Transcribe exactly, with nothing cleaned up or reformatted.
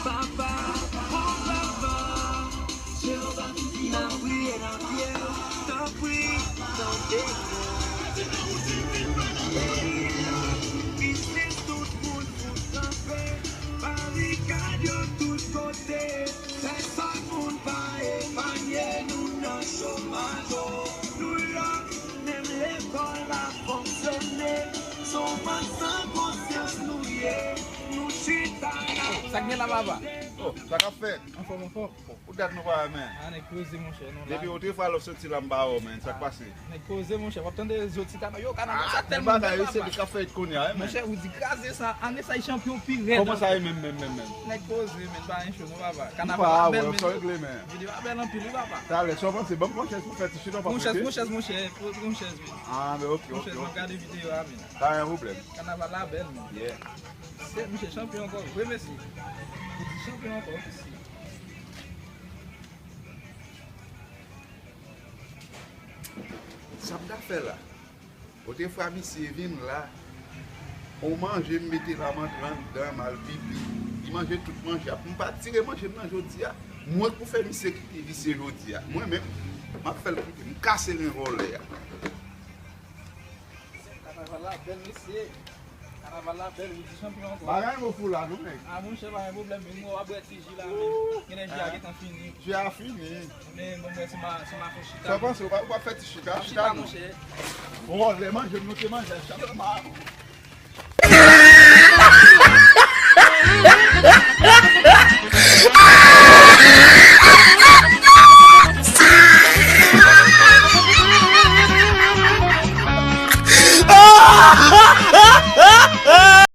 Papa, o papa, Jewova, n ap priye nan pye w, tanpri, tande nou. Biznis tout moun fout kanpe, barikad yo tout kote, pèsòn moun pa epanye nou nan chomaj, o. Nou la, menm lekòl ap fonksyone, se yon mòn san konsyans nou ye. Nou chita la. Sa k gen la, papa? Oh, sa k ap fèt? Anfòm, anfòm. Ou dat nou pa wè, men. Ah, nèg poze, monchè, non, la. Depi otrefwa lè w soti la, m pa wè w, men. Sa k pase? Nèg poze, monchè, w ap tande zo ti kanaval. Yo, kanaval sa tèlman bèl, papa. Bagay se li k ap fèt kounye a, men. Monchè, ou di kraze sa, ane sa, chanpyon pi rèd. Kòman sa ye menm, menm, menm, menm? Nèg poze, men, pa gen cho, non, papa. Kanaval la bèl, men. Sa w regle, men. Videyo a bèl anpil, wi, papa. Talè, sa w panse? Ban m yon chèz pou fè ti chita, papa. Yon chèz, yon chèz, monchè. Yon chèz, monchè. Ah, men, ok, ok, ok. Yon chèz, m ap gade videyo a, men. Talè, yon pwoblèm. Kanaval la bèl, men. Yeah. Se, misye chanpyon ankò vre, mesye. Misye chanpyon ankò, mesye. Sa m ta fè la? Otrefwa misye vin la, on manje m mete la, m antre anndan, m al pipi. Li manje tout manje a. M pa tire manje m nan jodi a. Mwen k pou fè misye kite visye jodi a. Mwen menm, m ap fè l kite. M kase ren vòlè a. Kanaval la bèl, mesye. Kanaval la bèl, Roody chanpyon ankò. Bagay mou fou la, non, nèg? Ah, monchè, pa gen pwoblèm, men mwen w ap bwè ti ji la, men. Gen lè ji a gentan fini. Ji a fini. Men, bon, mwen, se ma, se ma fè chita. Sa w panse, ou pa, ou pa fè ti chita? Chita, chita, non, monchè. Bon, lè manje, nou te manje, chak ma.